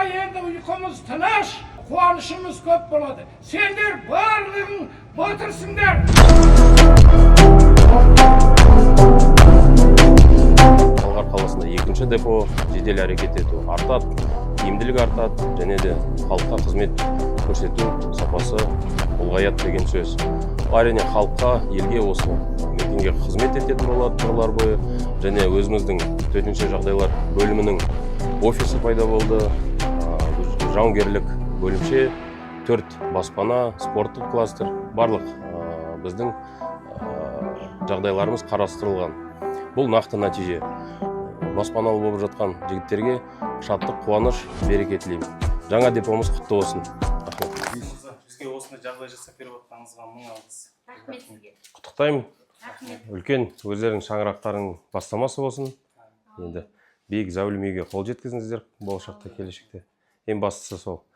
Енді ұйқымыз тыныш, қуанышымыз көп болады. Сендер барлығың батырсыңдар. Талғар қаласында екінші депо. Жедел әрекет ету артады, тиімділік артады және де халыққа қызмет көрсету сапасы ұлғаяды деген сөз. Әрине, халыққа, елге, осы мекенге қызмет ететін болады жылдар бойы. Және өзіміздің төтенше жағдайлар бөлімінің офисі пайда болды. Жауынгерлік бөлімше, төрт баспана, спорттық кластер, барлық біздің жағдайларымыз қарастырылған. Бұл нақты нәтиже. Баспаналы болып жатқан жігіттерге шаттық, қуаныш, береке тілеймін. Жаңа депомыз құтты болсын! Рахмет. Мырза, бізге осындай жағдай жасап беріп жатқаныңызға мың алғыс. Рахмет сізге. Құттықтаймын. Рахмет. Үлкен өздерінің шаңырақтарының бастамасы болсын. Енді биік зәулім үйге қол жеткізіңіздер болашақта, келешекте. Ең бастысы сол.